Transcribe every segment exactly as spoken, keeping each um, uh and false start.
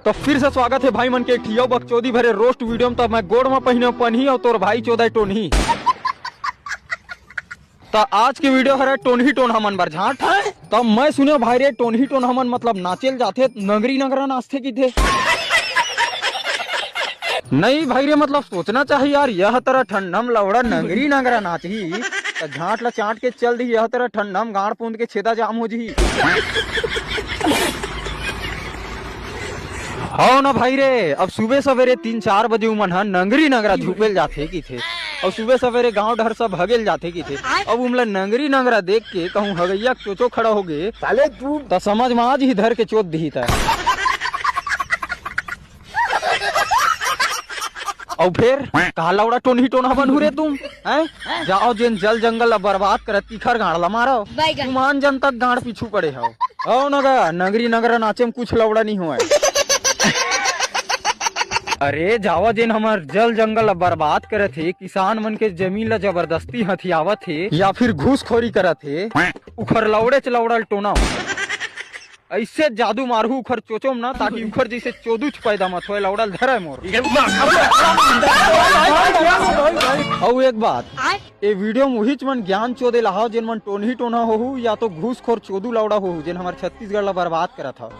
तो फिर से स्वागत हे भाई मन के एक ठियो बकचोदी भरे रोस्ट वीडियो में। तो मैं गोड़ में पहिने पनही अउ तोर भाई चोदा टोनही। तो आज के वीडियो हरे टोनही टोनहा मन बर झांट। तो मैं सुने भाई रे, टोनही टोनहा मन मतलब नाचेल जाथे, नंगरी नंगरा नाचथे किथे। नहीं भाई रे, मतलब सोचना चाहिए यार, यह तरह ठंडम लौड़ा नंगरी नंगरा नाचही, तो झांट ला चाट के चल दी, यह तरह ठंडम गांड पूंद के छेदा जाम हो जही। हव ना भाई रे, अब सुबह सवेरे तीन चार बजे उमन ह नंगरी नंगरा झुपेल जाथे किथे, अउ सुबह सवेरे गांव डहर सब हगेल जाथे किथे। अब उमला नंगरी नंगरा देख के कहूं हगैया के चोचो खड़ा हो गे, साले तू त समझ में आज ही धर के चोद दिही त। अउ फेर कहा लौड़ा टोनही टोनहा बनहू रे तुम, हैं? जाओ जेन जल जंगल ला बर्बाद करत तिखर गांड़ ला मारो। बैगन। तुम आन जन तक गांड़ पीछू पड़े हव। हव नगा, नंगरी नंगरा नाचे में कुछ लौड़ा नहीं होय। अरे जावा जेन हमर जल जंगल ला बर्बाद करत हे, किसान मन के जमीन ला जबरदस्ती हथियावत हे या फिर घूसखोरी करत हे, उखर लौड़ेच लौड़ा ल टोना। ऐसे जादू मारहू उखर चोचो म ना, ताकि उखर जैसे चोदूच पैदा मत होय, लौड़ा ल धरय मोर। अउ एक बात, ए वीडियो में उहीच मन ज्ञान चोदे ला हव, जेन मन टोनही टोनहा होहू या तो घूसखोर चोदू लौड़ा होहू, जेन हमर छत्तीसगढ़ ला बर्बाद करत हव।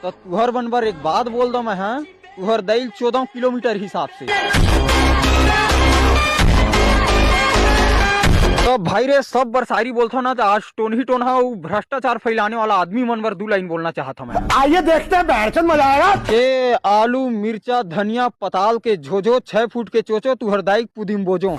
त तुहर बन बर एक बात बोल दो मैं, हाँ, तुहर दई ल चोदव किलोमीटर हिसाब से। तो भाई रे, सब बर शायरी बोलथव ना, त आज टोनही टोनहा अउ भ्रष्टाचार फैलाने वाला आदमी मन बर दू लाइन बोलना चाहत हव मैं। आइए देखते हैं, बहरचंद मजा आएगा। के आलू, मिर्चा, धनिया, पताल के झोझो, छह फुट के चोचो, तुहर दाई के पुदिम बोजो।